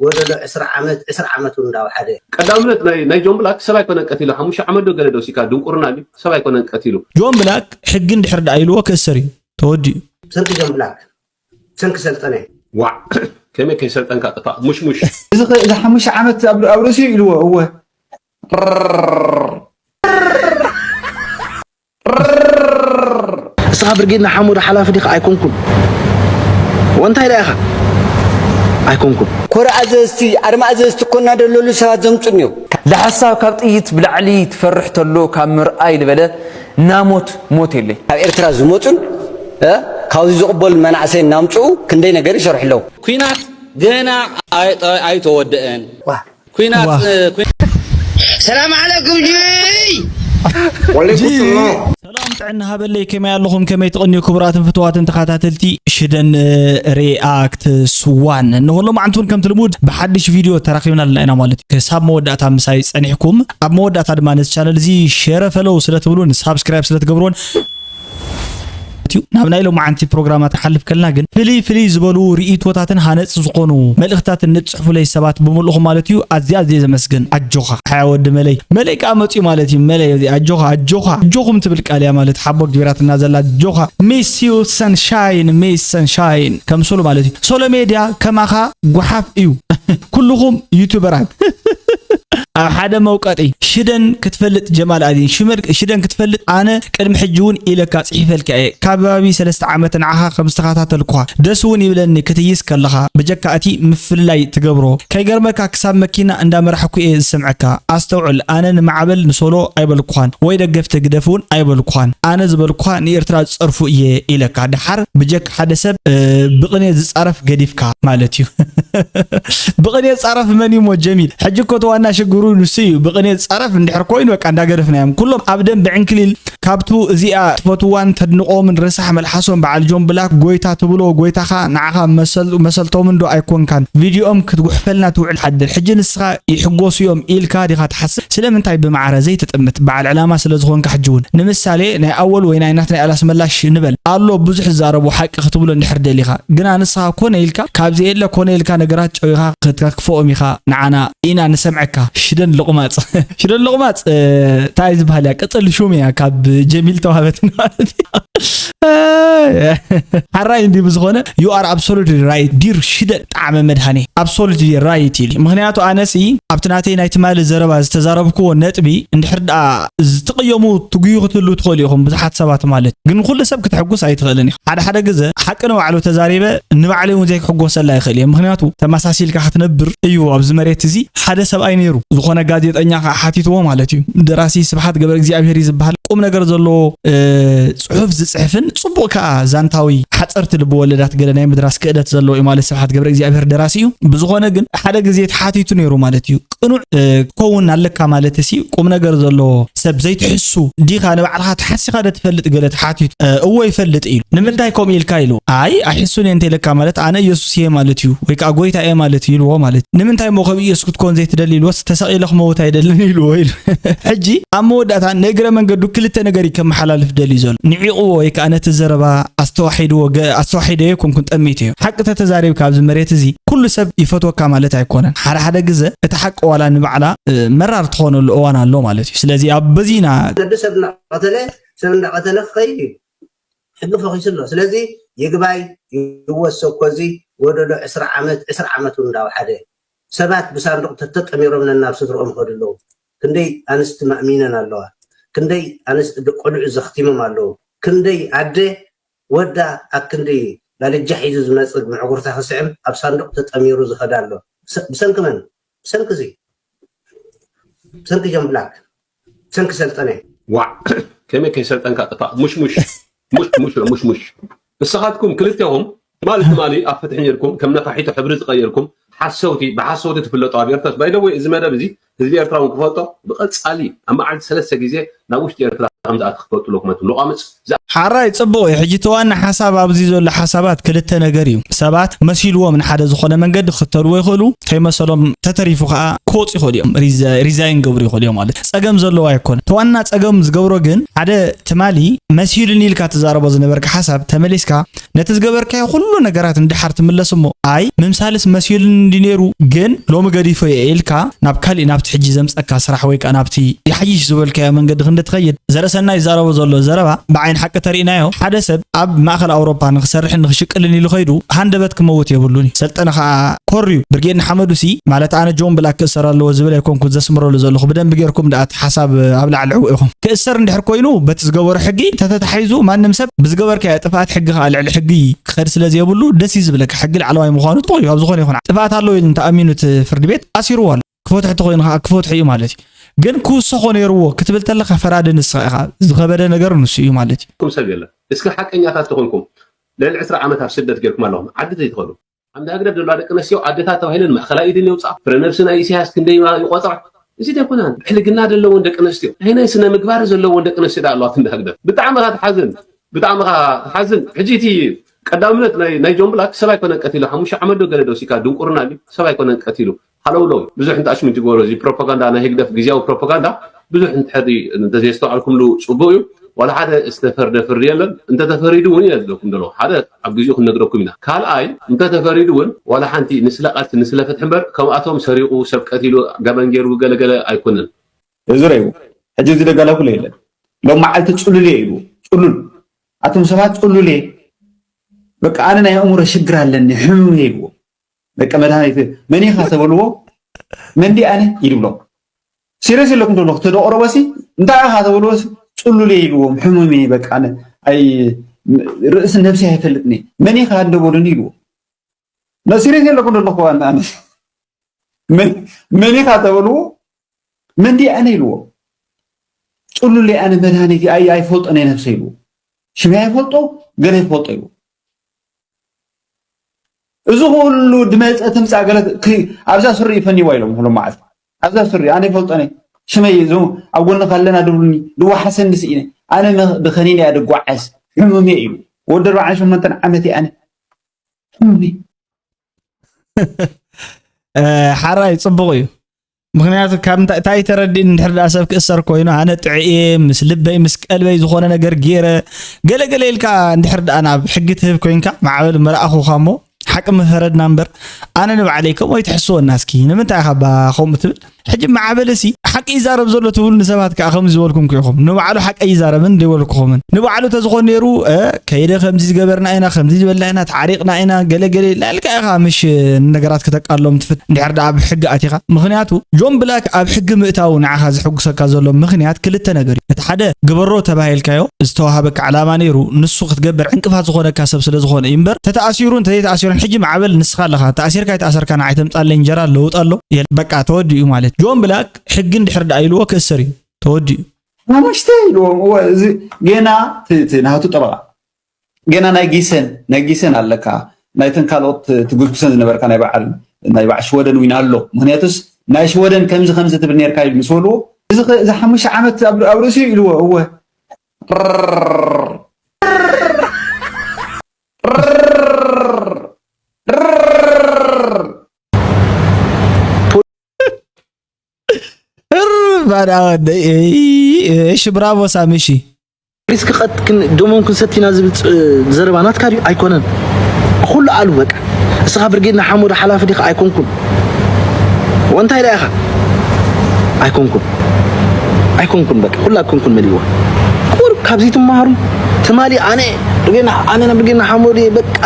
ወለዶ ዕስራ ዓመት፣ ዕስራ ዓመት እውን እንዳወሓደ። ቀዳምነት ናይ ናይ ጆን ብላክ ሰብ ኣይኮነን ቀቲሉ። ሓሙሽተ ዓመት ዶ ገለ ዶ ሲካ ድንቁርና ድዩ? ሰብ ኣይኮነን ቀቲሉ። ጆን ብላክ ሕጊ እንድሕር ደኣ ኢልዎ ክእሰር እዩ ተወዲኡ። ብሰንኪ ጆን ብላክ፣ ብሰንኪ ሰልጠነ። ዋዕ ከመይ ከይሰልጠንካ ጥፋእ ሙሽሙሽ። እዚ ኸ- እዚ ሓሙሽተ ዓመት ኣብ ኣብ ርእሲኡ ኢልዎ እወ እስኻ ብርጌድ ንሓመዱ ሓላፊ ዲኻ? ኣይኮንኩን። ወንታይ ደኣ ኢኻ? ኣይኮንኩን። ኮረ ኣዘዝቲ፣ ኣርማ ኣዘዝቲ እኮ እናደለሉ ሰባት ዘምፁ እኒው። ለሓሳብ ካብ ጥይት ብላዕሊ ትፈርሕ ተሎ ካብ ምርኣይ ዝበለ ናሞት ሞት የለይ። ካብ ኤርትራ ዝመፁን እ፣ ካብዚ ዝቕበሉ መናእሰይ እናምፅኡ ክንደይ ነገር ይሰርሑ ኣለዉ። ኲናት ገና ኣይ- ኣይተወደአን። ኲናት ዋ። እ፣ ኲናት ሰላም ዓለይኩም ጅይ። ወለይኩም ሰላም ሰላም ጥዕና ሃበለይ፣ ከመይ ኣለኹም? ከመይ ትቕንዩ ክቡራትን ፍትዋትን ተኸታተልቲ ሽደን ሪኣክትስ ዋን? ንኹሎም ዓንቱን ከምቲ ልሙድ ብሓድሽ ቪድዮ ተራኺብና ኣለና ኢና ማለት እዩ። ክሳብ መወዳእታ ምሳይ ጸኒሕኩም፣ ኣብ መወዳእታ ድማ ነዚ ቻነል እዚ ሸረ ፈለው ስለ ትብሉን ሳብስክራይብ ስለ ትገብርዎን እዩ። ናብ ናይ ሎማዓንቲ ፕሮግራማት ክሓልፍ ከልና ግን ፍልይ ፍልይ ዝበሉ ርእይቶታትን ሃነጽ ዝኾኑ መልእኽታትን ንጽሕፉለይ ሰባት ብምልእኹም ማለት እዩ ኣዝየ ኣዝየ ዘመስግን። ኣጆኻ ሓያ ወዲ መለይ መለይ ከኣ መጽዩ ማለት እዩ። መለይ እዚ ኣጆኻ ኣጆኻ ኣጆኹም ትብል ቃል እያ ማለት ሓቦ ግቢራትና ዘላ ኣጆኻ። Miss you sunshine, miss sunshine ከምስሉ ማለት እዩ። ሶሎ ሜድያ ከማኻ ጓሓፍ እዩ። ኩልኹም ዩቱበራት ኣብ ሓደ መውቀጢ ሽደን ክትፈልጥ ጀማል ኣዲን ሽመል ሽደን ክትፈልጥ ኣነ ቅድሚ ሕጂ እውን ኢለካ ጽሒፈልካ እየ። ካብ ባቢ ሰለስተ ዓመት ንዓኻ ከም ዝተኸታተልኩኻ ደስ እውን ይብለኒ ክትይስ ከለኻ ብጀካ እቲ ምፍልላይ ትገብሮ ከይገርመካ ክሳብ መኪና እንዳመራሕኩ እየ ዝሰምዐካ። ኣስተውዕል ኣነ ንማዕበል ንሶሎ ኣይበልኩኻን ወይ ደገፍቲ ግደፍ እውን ኣይበልኩኻን። ኣነ ዝበልኩኻ ንኤርትራ ዝጸርፉ እየ ኢለካ። ደሓር ብጀካ ሓደ ሰብ ብቕኔ ዝጻረፍ ገዲፍካ ማለት እዩ። ብቕኔ ዝጻረፍ መን እዩ ሞ ጀሚል? ሕጂ እኮ እቲ ዋና ሽግሩ ንሱ እዩ። ብቕኔ ዝጻረፍ እንድሕር ኮይኑ በቃ እንዳገደፍናዮም ኩሎም ኣብ ደንብ ዕንክሊል ካብቱ እዚኣ ትፈትዋን ተድንቖምን ረሳሕ መልሓሶም በዓል ጆን ብላክ ጎይታ ትብሎ ጎይታኻ ንዓኻ መሰል መሰልቶምን ዶ ኣይኮንካን ቪድዮኦም ክትጉሕፈልና ትውዕል ሓድር ሕጂ ንስኻ ይሕጎሱ እዮም ኢልካ ዲኻ ትሓስብ? ስለምንታይ ብማዕረ ዘይትጥምት በዓል ዕላማ ስለ ዝኾንካ ሕጂ እውን ንምሳሌ ናይ ኣወል ወይ ናይ ናትናኤል ኣስመላሽ ንበል ኣሎ ብዙሕ ዝዛረቦ ሓቂ ክትብሎ እንድሕር ደሊኻ ግና ንስኻ ኮነ ኢልካ ካብዚ የለ ኮነ ኢልካ ነገራት ጨዊኻ ክትከክፍኦም ኢኻ ንዓና ኢና ንሰምዐካ ሽደን ልቑማፅ ሽደን ልቑማፅ እንታይ ዝበሃል እያ ቅፅል ሹም እያ ካብ ጀሚል ተዋህበት ማለት ሓራይ እንዲ ብዝኾነ you are absolutely right dear ሽደን ጣዕመ መድሃኔ absolutely right ኢሉ ምክንያቱ ኣነሲ ኣብቲ ናተይ ናይ ትማሊ ዘረባ ዝተዛረብክዎ ነጥቢ እንድሕር ደኣ ዝትቕየሙ ትጉዩ ክትህሉ ትኽእሉ ኢኹም ብዙሓት ሰባት ማለት ግን ኩሉ ሰብ ክትሕጉስ ኣይትኽእልን ኢኻ ሓደ ሓደ ግዘ ሓቂ ንባዕሉ ተዛሪበ ንባዕለይ እውን ዘይክሕጎሰላ ይኽእል እየ ምክንያቱ ተመሳሲልካ ክትነብር እዩ ኣብዚ መሬት እዚ ሓደ ሰብኣይ ነይሩ ዝኾነ ጋዜጠኛ ከዓ ሓቲትዎ ማለት እዩ ደራሲ ስብሓት ገብረ እግዚኣብሄር እዩ ዝበሃል ቁም ነገር ዘለዎ ፅሑፍ ዝፅሕፍን ፅቡቕ ከዓ ዛንታዊ ሓፀርቲ ልቢ ወለዳት ገለ ናይ ምድራስ ክእለት ዘለዎ እዩ ማለት ስብሓት ገብረ እግዚኣብሄር ደራሲ እዩ ብዝኾነ ግን ሓደ ግዜ ተሓቲቱ ነይሩ ማለት እዩ ቅኑዕ ክኸውን ኣለካ ማለት ሲ ቁም ነገር ዘለዎ ሰብ ዘይትሕሱ ዲኻ ንባዕልኻ ተሓሲኻ ዶ ትፈልጥ ገለ ተሓቲቱ እወ ይፈልጥ ኢሉ ንምንታይ ከምኡ ኢልካ ኢሉ ኣይ ኣይሕሱን እየ እንተኢለካ ማለት ኣነ ኢየሱስ እየ ማለት እዩ ወይ ከዓ ጎይታ እየ ማለት እዩ ኢልዎ ማለት ንምንታይ እሞ ከም ኢየሱስ ክትኮን ዘይትደሊ ኢልዎስ ተሰቒለ ክመውት ኣይደልን ኢልዎ ኢሉ ሕጂ ኣብ መወዳእታ ንእግረ መንገዱ ክልተ ነገር እዩ ከመሓላልፍ ደልዩ ዘሎ ንዒቕዎ ወይ ከዓ ነቲ ዘረባ ኣስተዋሒድዎ ኣስተዋሒደዮ ኮንኩን ጠሚቱ እዩ ሓቂ ተተዛሪብካ ኣብዚ መሬት እዚ ኩሉ ሰብ ይፈትወካ ማለት ኣይኮነን። ሓደ ሓደ ግዘ እቲ ሓቂ ዋላ ንባዕላ መራር ትኾነሉ እዋን ኣሎ ማለት እዩ። ስለዚ ኣብ በዚ ኢና ነዲ ሰብ እናቐተለ ሰብ እንዳቐተለ ክኸይድ እዩ። ሕጊ ፈኺሱ ኣሎ። ስለዚ ይግባይ ይወሰኮ እዚ ወደሎ ዕስራ ዓመት ዕስራ ዓመት እውን እንዳወሓደ ሰባት ብሳንዱቕ ተተጠሚሮም ነናብ ስድርኦም ይኸዱ ኣለዉ። ክንደይ ኣንስቲ ማእሚነን ኣለዋ። ክንደይ ኣንስቲ ቆልዑ ዘኽቲሞም ኣለዉ። ክንደይ ኣደ ወዳ ኣብ ክንዲ ባልጃ ሒዙ ዝመጽእ ምዕጉርታ ክስዕም ኣብ ሳንዱቕ ተጠሚሩ ዝኸዳ ኣሎ። ብሰንኪ መን? ብሰንኪ እዚ። ብሰንኪ ጆን ብላክ። ብሰንኪ ሰልጠነ። ዋዕ ከመይ ከይሰልጠንካ ጥፋእ ሙሽሙሽ ሙሽሙሽ ሙሽሙሽ ንስኻትኩም ክልቴኹም ትማሊ ትማሊ ኣብ ፍትሒ ነርኩም ከም ነፋሒቶ ሕብሪ ዝቐየርኩም ሓሰውቲ ብሓሰውቲ ትፍለጡ ኣብ ኤርትራስ ባይደወይ እዚ መደብ እዚ ህዝቢ ኤርትራ እውን ክፈልጦ ብቐጻሊ ኣብ መዓልቲ ሰለስተ ግዜ ናብ ውሽጢ ኤርትራ ከም ዝኣቲ ክፈልጡ ኣለኩም ኣንቱም ሎቓምጽ። ሓራይ ጽቡቕ እዩ። ሕጂ እቲ ዋና ሓሳብ ኣብዚ ዘሎ ሓሳባት ክልተ ነገር እዩ። ሰባት መሲልዎም ንሓደ ዝኾነ መንገዲ ክኽተልዎ ይኽእሉ፣ ከይመሰሎም ተተሪፉ ከኣ ክወጹ ይኽእሉ እዮም። ሪዛይን ክገብሩ ይኽእሉ እዮም ማለት ጸገም ዘለዎ ኣይኮነን። እቲ ዋና ጸገም ዝገብሮ ግን ሓደ ትማሊ መሲሉኒ ኢልካ ትዛረቦ ዝነበርካ ሓሳብ ተመሊስካ ነቲ ዝገበርካዮ ኩሉ ነገራት ንድሓር ትምለስ እሞ ኣይ ምምሳልስ መሲሉኒ እንዲ ነይሩ፣ ግን ሎሚ ገዲፎ እየ ኢልካ ናብ ካሊእ፣ ናብቲ ሕጂ ዘምፀካ ስራሕ ወይ ከዓ ናብቲ ይሓይሽ ዝበልካዮ መንገዲ ክንዲ ትኸይድ፣ ዘርእሰናይ ይዛረቦ ዘሎ ዘረባ ብዓይን ሓቂ ተሪእናዮ፣ ሓደ ሰብ ኣብ ማእኸል ኣውሮፓ ንክሰርሕን ንክሽቅልን ኢሉ ከይዱ ሃንደበት ክመውት የብሉን እዩ። ሰልጠነ ከዓ ኮርዩ። ብርጌድ ንሓመዱ ሲ ማለት ኣነ ጆን ብላክ ክእሰር ኣለዎ ዝብል ኣይኮንኩን ዘስምረሉ ዘለኹ። ብደንቢ ጌርኩም ደኣ እቲ ሓሳብ ኣብ ላዕሊ ዕውኢኹም። ክእሰር እንድሕር ኮይኑ በቲ ዝገበሮ ሕጊ ተተታሒዙ ማንም ሰብ ብዝገበርካዮ ጥፍኣት ሕጊ ከዓ ልዕሊ ሕጊ ክኸድ ስለ ዘየብሉ ደስ እዩ ዝብለካ። ሕጊ ላዕለዋይ ምዃኑ ጥቕዩ ኣብ ዝኾነ ይኹን ጥፍኣት ኣለዎ ኢሉ እንተኣሚኑ እቲ ፍርዲ ቤት ኣሲርዎ ኣሎ። ክፈትሑ ተኾይኑ ከዓ ክፈትሑ እዩ ማለት እዩ። ግን ክውሰኾ ነይርዎ ክትብል ተለኻ ፈራዲ ንስኻ ኢኻ። ዝኸበደ ነገር ንሱ እዩ ማለት እዩ። ኩም ሰብ የለን። እስኪ ሓቀኛታት ተኾንኩም ልዕሊ ዕስራ ዓመት ኣብ ስደት ጌርኩም ኣለኹም ዓዲ ዘይትኸዱ። ኣንዳ ህግደፍ ዘለዋ ደቂ ኣንስትዮ ኣደታት ተባሂለን ማእኸላይ ኢድን የውፅኣ። ፍረ ነብሲ ናይ ኢሳያስ ክንደይ ይቆፅራ። እዚ ደይኮናን ብሕልግና ዘለወን ደቂ ኣንስትዮ ናይ ናይ ስነ ምግባር ዘለወን ደቂ ኣንስትዮ ኣለዋ። ክንዲ ህግደፍ ብጣዕሚ ካ ትሓዝን ብጣዕሚ ካ ትሓዝን። ሕጂ እቲ ቀዳምነት ናይ ናይ ጆን ብላክ ሰብ ኣይኮነን ቀቲሉ ሓሙሽተ ዓመት ዶ ገለ ዶ ሲካ ድንቁርና ድዩ ሰብ ኣይኮነን ቀቲሉ። ሃለውለው ብዙሕ እንተኣሽሙ ትግበሮ እዚ ፕሮፓጋንዳ ናይ ህግደፍ ግዜያዊ ፕሮፓጋንዳ ብዙሕ እንተዘየስተውዓልኩምሉ ፅቡቅ እዩ። ዋላ ሓደ ዝተፈርደ ፍርዲ የለን። እንተተፈሪዱ እውን ይነግረኩም ዘሎ ሓደ ኣብ ግዜኡ ክንነግረኩም ኢና። ካልኣይ እንተተፈሪዱ እውን ዋላ ሓንቲ ንስለ ቃልሲ ንስለ ፍትሒ እምበር ከምኣቶም ሰሪቁ ሰብ ቀቲሉ ገበን ገይሩ ገለገለ ኣይኮነን። እዚ ረይቡ ሕጂ እዚ ደጋላኩለ የለን። ሎም መዓልቲ ፅሉል እየ ኢሉ ፅሉል ኣቶም ሰባት ፅሉል እየ በቃ ኣነ ናይ ኣእምሮ ሽግር ኣለኒ ሕሙም እየ ኢልዎ። በቃ መድሃኒት መን ኢኻ ተበልዎ መን ድየ ኣነ ይድብሎም። ሲሪየስ የለኩም ተብሎ ተደቕረቦ ሲ እንታይ ኢኻ ተበልዎ ጽሉል እየ ይብዎም ሕሙም እየ በቃ ኣነ ኣይ ርእሲ ነብሲ ኣይፈልጥን እየ መን ኢኻ እንደበሉኒ ይብዎ። ና ሲሪየስ የለኩም ተብሎ እኮ ኣነ ኣነ መን መን ኢኻ ተበልዎ መን ድየ ኣነ ይብዎ። ጽሉል እየ ኣነ መድሃኒት ኣይ ኣይፈልጦን እየ ነብሰይ ይብዎ። ሽመይ ኣይፈልጦ ገለ ይፈልጦ ይብዎ። እዚ ኩሉ ድመፀ ትምፃእ ገለ ኣብዛ ስሪ ይፈንይዋ ኢሎም ኩሎም መዓልቲ ኣብዛ ስሪ ኣነ ይፈልጦ ነይ ሽመይ እዞም ኣብ ጎንኻ ኣለና ድብሉኒ ድወሓሰኒ ስኢነ ኣነ ብኸኒን እያ ድጓዓዝ ሕሙም እየ ኢሉ ወዲ ኣርባዓን ሸሞንተን ዓመት እየ ኣነ ሕሙም እየ ሓራይ ፅቡቕ እዩ ምኽንያቱ ካብ እንታይ እንታይ ተረዲእኒ እንድሕር ደኣ ሰብ ክእሰር ኮይኑ ኣነ ጥዑይ እየ ምስ ልበይ ምስ ቀልበይ ዝኾነ ነገር ገይረ ገለ ገለ ኢልካ እንድሕር ደኣ ናብ ሕጊ ትህብ ኮይንካ ማዕበል መላእኹኻ እሞ ሓቂ ምፈረድና እምበር ኣነ ንባዕለይ ከምኡ ኣይትሕስወና እስኪ ንምንታይ ኢኻ ባ ከምኡ ትብል ሕጂ ማዕበል እሲ ሓቂ ይዛረብ ዘሎ ትብሉ ንሰባት ከዓ ከምዚ ዝበልኩም ኢኹም ንባዕሉ ሓቂ ኣይዛረብን ዘይበልኩኹምን ንባዕሉ ተዝኾን ነይሩ ከይደ ከምዚ ዝገበርና ኢና ከምዚ ዝበልና ኢና ተዓሪቕና ኢና ገለ ገለ ኢልና ኢልካ ኢኻ ምሽ ንነገራት ክተቃሎም ትፍት እንድሕር ደኣ ኣብ ሕጊ ኣቲኻ ምኽንያቱ ጆን ብላክ ኣብ ሕጊ ምእታው ንዓኻ ዘሐጉሰካ ዘሎ ምኽንያት ክልተ ነገር እዩ እቲ ሓደ ግበሮ ተባሂልካዮ ዝተዋሃበካ ዕላማ ነይሩ ንሱ ክትገብር ዕንቅፋት ዝኾነካ ሰብ ስለ ዝኾነ እዩ እምበር ተተኣሲሩ እንተዘይተኣሲሩን ሕጂ ማዕበል ንስኻ ኣለኻ ተኣሲርካ ኣይተኣሰርካን ንዓይ ተምጻለይ እንጀራ ለውጢ ኣሎ በቃ ተወዲኡ ማለት ጆን ብላክ ሕጊ እንድሕር ደኣ ኢልዎ ክእሰር እዩ ተወዲኡ ሓሙሽተ ኢልዎም እወ እዚ ጌና እቲ ናቱ ጠበቓ ጌና ናይ ጊሰን ናይ ጊሰን ኣለካ ናይተን ካልኦት ትጉስጉሰን ዝነበርካ ናይ በዓል ናይ በዓል ሽወደን ዊን ኣሎ ምክንያቱስ ናይ ሽወደን ከምዚ ከምዚ ትብል ነርካ ኢሉ ምስ በልዎ እዚ እዚ ሓሙሽተ ዓመት ኣብ ርእሲ ኢልዎ እወ እሺ ብራቮ ሳሚ እሺ ሪስክ ቀትክን ደሞም ክንሰቲና ዝብል ዘረባ ናትካ ድዩ ኣይኮነን ኩሉ ኣሉ በቃ እስኻ ብርጌድ ንሓመዱ ሓላፊ ዲኻ ኣይኮንኩን ወንታይ ዳ ኢኻ ኣይኮንኩን ኣይኮንኩን በቃ ኩላ ኣይኮንኩን መሊእዋ ቁር ካብዚ ትመሃሩ ትማሊ ኣነ ብርጌድ ኣነ ብርጌድ ንሓመዱ በቃ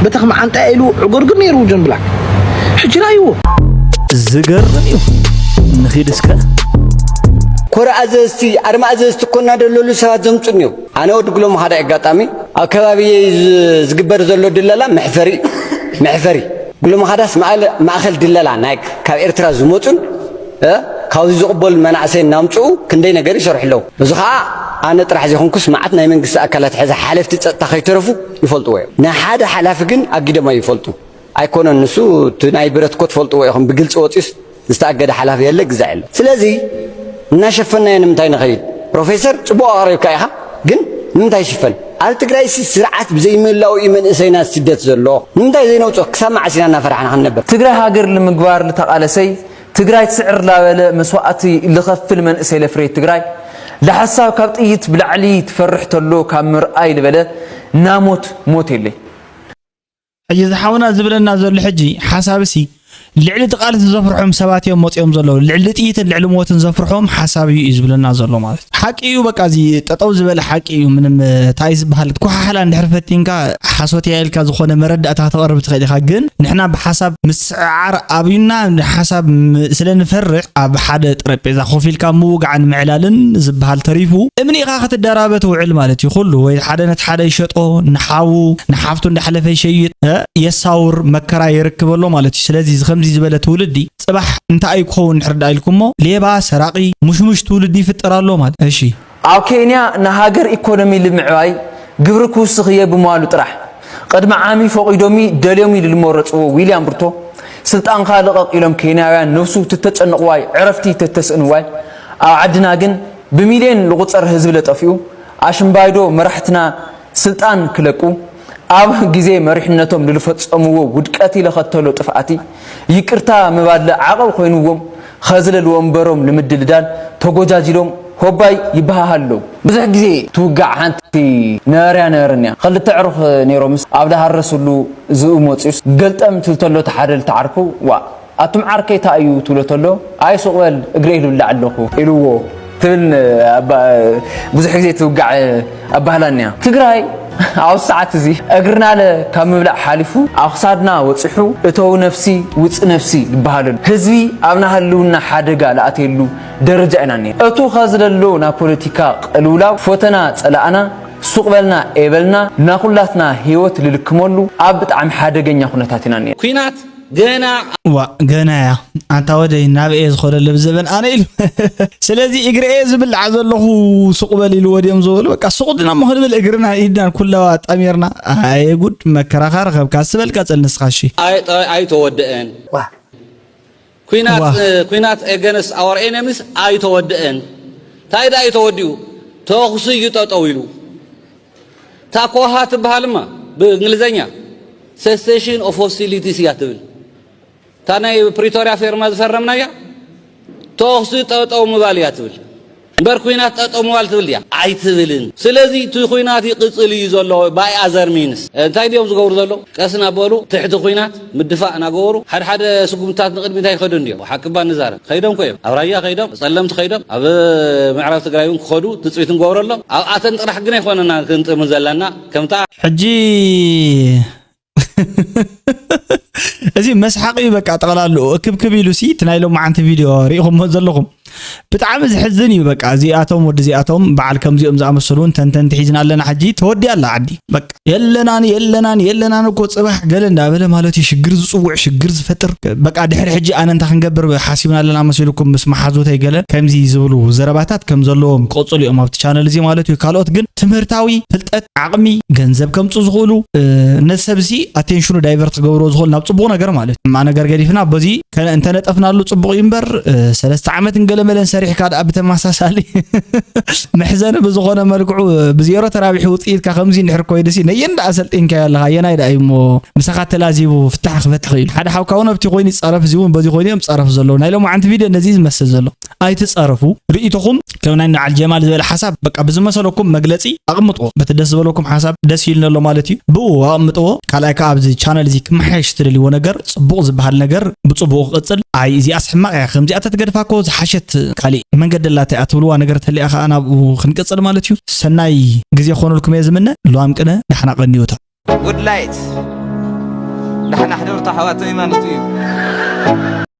በተኽ መዓንጣ ኢሉ ዕጎርግር ነይሩ ጆን ብላክ ሕጂ ራይዎ ዝገርም እዩ ንኺድ እስከ ኮረ ኣዘዝቲ ኣርማ ኣዘዝቲ እኮ እናደለሉ ሰባት ዘምፁ እኒው ኣነ ወዲ ጉሎ ምኻድ ኣጋጣሚ ኣብ ከባቢየይ ዝግበር ዘሎ ድለላ መሕፈሪ መሕፈሪ ጉሎ ምኻዳስ ማእኸል ድለላ ናይ ካብ ኤርትራ ዝመፁን ካብዚ ዝቕበሉ መናእሰይ እናምፅኡ ክንደይ ነገር ይሰርሑ ኣለዉ እዚ ከዓ ኣነ ጥራሕ ዘይኮንኩስ መዓት ናይ መንግስቲ ኣካላት ሕዚ ሓለፍቲ ፀጥታ ከይተረፉ ይፈልጥዎ እዮም ንሓደ ሓላፊ ግን ኣጊደም ኣይፈልጡ ኣይኮነን ንሱ እቲ ናይ ብረት እኮ ትፈልጥዎ ኢኹም ብግልፂ ወፂስ ዝተኣገደ ሓላፊ የለ ግዛዕ የለ ስለዚ እናሸፈናዮ ንምንታይ ንኸይድ ፕሮፌሰር ፅቡቅ ኣቕሪብካ ኢኻ ግን ንምንታይ ይሽፈን ኣብ ትግራይ ሲ ስርዓት ብዘይምህላው እዩ መንእሰይና ስደት ዘሎ ንምንታይ ዘይነውፅኦ ክሳብ መዓስ ኢና እናፈራሕና ክንነብር ትግራይ ሃገር ንምግባር ልተቓለሰይ ትግራይ ትስዕር ላበለ መስዋእቲ ልኸፍል መንእሰይ ለፍሬት ትግራይ ዳሓሳብ ካብ ጥይት ብላዕሊ ትፈርሕ ተሎ ካብ ምርኣይ ልበለ ናሞት ሞት የለይ ሕጂ እዚ ሓውና ዝብለና ዘሎ ሕጂ ሓሳብ ሲ ልዕሊ እቲ ቃልሲ ዘፍርሖም ሰባት እዮም መፂኦም ዘለዉ። ልዕሊ ጥይትን ልዕሊ ሞትን ዘፍርሖም ሓሳብ እዩ፣ እዩ ዝብለና ዘሎ ማለት እዩ። ሓቂ እዩ፣ በቃ እዚ ጠጠው ዝበለ ሓቂ እዩ። ምንም፣ እ፣ እንታይ ዝበሃል ኮሓሓላ እንድሕር ፈቲንካ ሓሶት እያ ኢልካ ዝኾነ መረዳእታ ከተቕርብ ትኽእል ኢኻ። ግን ንሕና ብሓሳብ ምስዕዓር ኣብዩና፣ ንሓሳብ ም-፣ ስለ ንፈርሕ ኣብ ሓደ ጠረጴዛ ኮፍ ኢልካ ምውጋዕን ምዕላልን ዝበሃል ተሪፉ፣ እምኒ ኢኻ ክትደራበ ትውዕል ማለት እዩ። ኩሉ ወይ ሓደ ነቲ ሓደ ይሸጦ፣ ንሓዉ፣ ንሓፍቱ እንዳሕለፈ ይሸይጥ፣ እ፣ የሳውር፣ መከራ የርክበሎ ማለት እዩ። ስለዚ እዚ ከምዚ ዝበለ ትውልዲ ጽባሕ እንታይ እዩ ክኸውን እንድሕር ደኣ ኢልኩሞ፣ ሌባ፣ ሰራቒ፣ ሙሽሙሽ ትውልዲ ይፍጠር ኣሎ ማለት። እሺ። ኣብ ኬንያ ንሃገር ኢኮኖሚ ንምዕባይ ግብሪ ክውስኽ እየ ብምባሉ ጥራሕ፣ ቅድሚ ዓሚ ፈቒዶሚ ደልዮሚ ንዝመረጽዎ ዊልያም ሩቶ፣ ስልጣንካ ልቐቕ ኢሎም ኬንያውያን ነብሱ ትተጨንቕዋይ፣ ዕረፍቲ ተተስእንዋይ፣ ኣብ ዓድና ግን ብሚልዮን ልቑጸር ህዝቢ ለጠፊኡ፣ ኣሽምባይዶ መራሕትና ስልጣን ክለቁ፣ ኣብ ግዜ መሪሕነቶም ንዝፈጸምዎ ውድቀቲ ለኸተሎ ጥፍኣቲ፣ ይቅርታ ምባል ዓቐብ ኮይንዎም፣ ኸዝለል ወንበሮም ንምድልዳል ተጎጃጅሎም ሆባይ ይበሃሃሉ ኣለዉ። ብዙሕ ግዜ ትውጋዕ ሓንቲ ነበርያ ነበርንያ። ኸልተ ዕሩኽ ነይሮምስ ኣብ ዝሃረስሉ ዝብኢ መጺኡስ ገልጠም ትብል ተሎ እቲ ሓደ ልቲ ዓርኩ፣ ዋእ፣ ኣቱም ዓርከይ ታይ እዩ ትብሎ ተሎ፣ ኣይ ሱቕ በል እግረይ ልብላዕ ኣለኹ ኢልዎ ትብል ኣባ-፣ ብዙሕ ግዜ ትውጋዕ ኣባህላን እያ። ትግራይ ኣብ ሰዓት እዚ እግርናለ ካብ ምብላዕ ሓሊፉ ኣብ ክሳድና ወፂሑ እተው ነፍሲ ውፅ ነፍሲ ዝበሃለሉ ህዝቢ ኣብ ናይ ህልውና ሓደጋ ልኣትየሉ ደረጃ ኢና እኒሀ። እቱ ኸዚ ዘሎ ናይ ፖለቲካ ቅልውላው ፈተና ፀላእና ሱቕ በልና ኤበልና ናኩላትና ህይወት ልልክመሉ ኣብ ብጣዕሚ ሓደገኛ ኩነታት ኢና እኒሀ። ኩናት ገና ዋ ገና እያ ኣንታ ወደይ ናብ እየ ዝኾነ ልብዘበን ኣነ ኢሉ ስለዚ እግሪ እየ ዝብልዓ ዘለኹ ሱቕ በል ኢሉ ወዲኦም ዝበሉ በቃ ሱቕ ድና እሞ ክንብል እግርና ኢድናን ኩላዋ ጠሚርና ኣየ ጉድ መከራኻ ረኸብካ ስበል ቀጽል ንስኻ እሺ ኣይ- ኣይተወደአን ዋ። ኩናት ዋ። ኩናት against our enemies ኣይተወደአን እንታይ ዳ እዩ ተወዲኡ ተኹሲ እዩ ጠጠው ኢሉ ታኮሃ ትበሃልማ ብእንግሊዘኛ cessation of hostilities እያ ትብል እታ ናይ ፕሪቶርያ ፌርማ ዝፈረምናያ ተኹሲ ጠጠው ምባል እያ ትብል እምበር ኩናት ጠጠው ምባል ትብል ድያ ኣይትብልን ስለዚ እቲ ኩናት ይቅፅል እዩ ዘሎ by other means እንታይ ድዮም ዝገብሩ ዘለዉ ቀስ እናበሉ ትሕቲ ኩናት ምድፋእ እናገበሩ ሓደ ሓደ ስጉምትታት ንቅድሚት ኣይኸዱን ድዮም ሓቂ እባ ንዛረብ ከይዶም እኮ እዮም ኣብ ራያ ከይዶም ጸለምቲ ከይዶም ኣብ ምዕራብ ትግራይ እውን ክኸዱ ትፅቢት ንገብረሎም ኣብኣተን ጥራሕ ግን ኣይኮነና ክንጥምን ዘለና ከምታ ሕጂ እዚ መስሓቂ እዩ በቃ ጠቕላልኡ እክብክብ ኢሉ ሲ እቲ ናይ ሎማዓንቲ ቪድዮ ርኢኹሞ ዘለኹም ብጣዕሚ ዝሕዝን እዩ በቃ እዚኣቶም ወዲ እዚኣቶም በዓል ከምዚኦም ዝኣመሰሉ እውን ተንተንቲ ሒዝና ኣለና ሕጂ ተወዲኣ ኣላ ዓዲ በቃ የለናን የለናን የለናን እኮ ፅባሕ ገለ እንዳበለ ማለት እዩ ሽግር ዝፅውዕ ሽግር ዝፈጥር በቃ ድሕሪ ሕጂ ኣነ እንታይ ክንገብር ሓሲብና ኣለና መሲልኩም ምስ መሓዙተይ ገለ ከምዚ ዝብሉ ዘረባታት ከም ዘለዎም ክቕፅሉ እዮም ኣብቲ ቻነል እዚ ማለት እዩ ካልኦት ግን ትምህርታዊ ፍልጠት ዓቕሚ ገንዘብ ከምፁ ዝኽእሉ ነዚ ሰብ እዚ ኣቴንሽኑ ዳይቨርት ክገብርዎ ዝኽእሉ ናብ ፅቡቕ ነገር ማለት እዩ ሕማቕ ነገር ገዲፍና በዚ እንተነጠፍናሉ ፅቡቕ እዩ እምበር ሰለስተ ዓመት እንገለመለን ሰሪሕካ ደኣ ብተመሳሳሊ መሕዘኒ ብዝኾነ መልክዑ ብዜሮ ተራቢሑ ውፅኢትካ ከምዚ እንድሕር ኮይኑሲ ነየን ደኣ ሰልጢንካዮ ኣለኻ ኣየናይ ደኣ እዩ እሞ ምሳኻ ተላዚቡ ፍታሕ ክፈትሕ ክኢሉ ሓደ ሓውካ እውን ኣብቲ ኮይኑ ይፃረፍ እዚ እውን በዚ ኮይኑ እዮም ፃረፍ ዘለዉ ናይ ሎማዓንቲ ቪድዮ ነዚ ዝመስል ዘሎ ኣይትፃረፉ ርእይቶኹም ከም ናይ ንዓል ጀማል ዝበለ ሓሳብ በቃ ብዝመሰለኩም መግለፂ ኣቕምጥዎ በቲ ደስ ዝበለኩም ሓሳብ ደስ ኢሉኒ ኣሎ ማለት እዩ ብኡ ኣቕምጥዎ ካልኣይ ከዓ ኣብዚ ቻነል እዚ ክመሓየሽ ትደልይዎ ነገር ፅቡቕ ዝበሃል ነገር ብፅቡቕ ክቕፅል ኣይ እዚኣስ ሕማቕ እያ ከምዚኣ ተትገድፋ እኮ ዝሓሸት ካሊእ መንገዲ ኣላታ እያ ትብልዋ ነገር ተሊኣ ከዓ ናብኡ ክንቅፅል ማለት እዩ ሰናይ ግዜ ክኾነልኩም እየ ዝምነ ሉዋም ቅነ ዳሕና ቀንዩታ Good light. ዳሕና ሕደሩ ኣሕዋተይ ማለት እዩ።